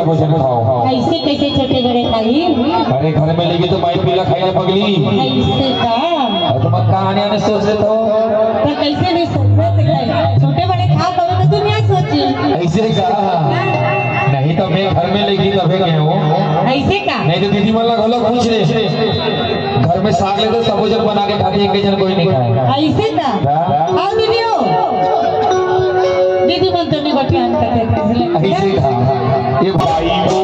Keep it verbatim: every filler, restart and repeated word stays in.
भोजन खाओ। ऐसे कैसे छोटे बड़े खाई? अरे घर में लेगी तो माई पीला खाई ना पगली। ऐसे का? और तुम कहा आने आने सोच लेते हो? तो कैसे नहीं सोचते थे? छोटे बड़े खा करो तो दुनिया सोची। ऐसे का? नहीं तो मैं घर में लेगी तबे गए हो। ऐसे का? नहीं तो दीदी मन ला घलो पूछ ले। घर में साग ले तो सबो जन बना के खाती, एक जन कोई नहीं खाए। ऐसे का? हाँ? आओ दीदी हो। दीदी मन तो नहीं बटियान करते थे। ऐसे का? ये भाई वो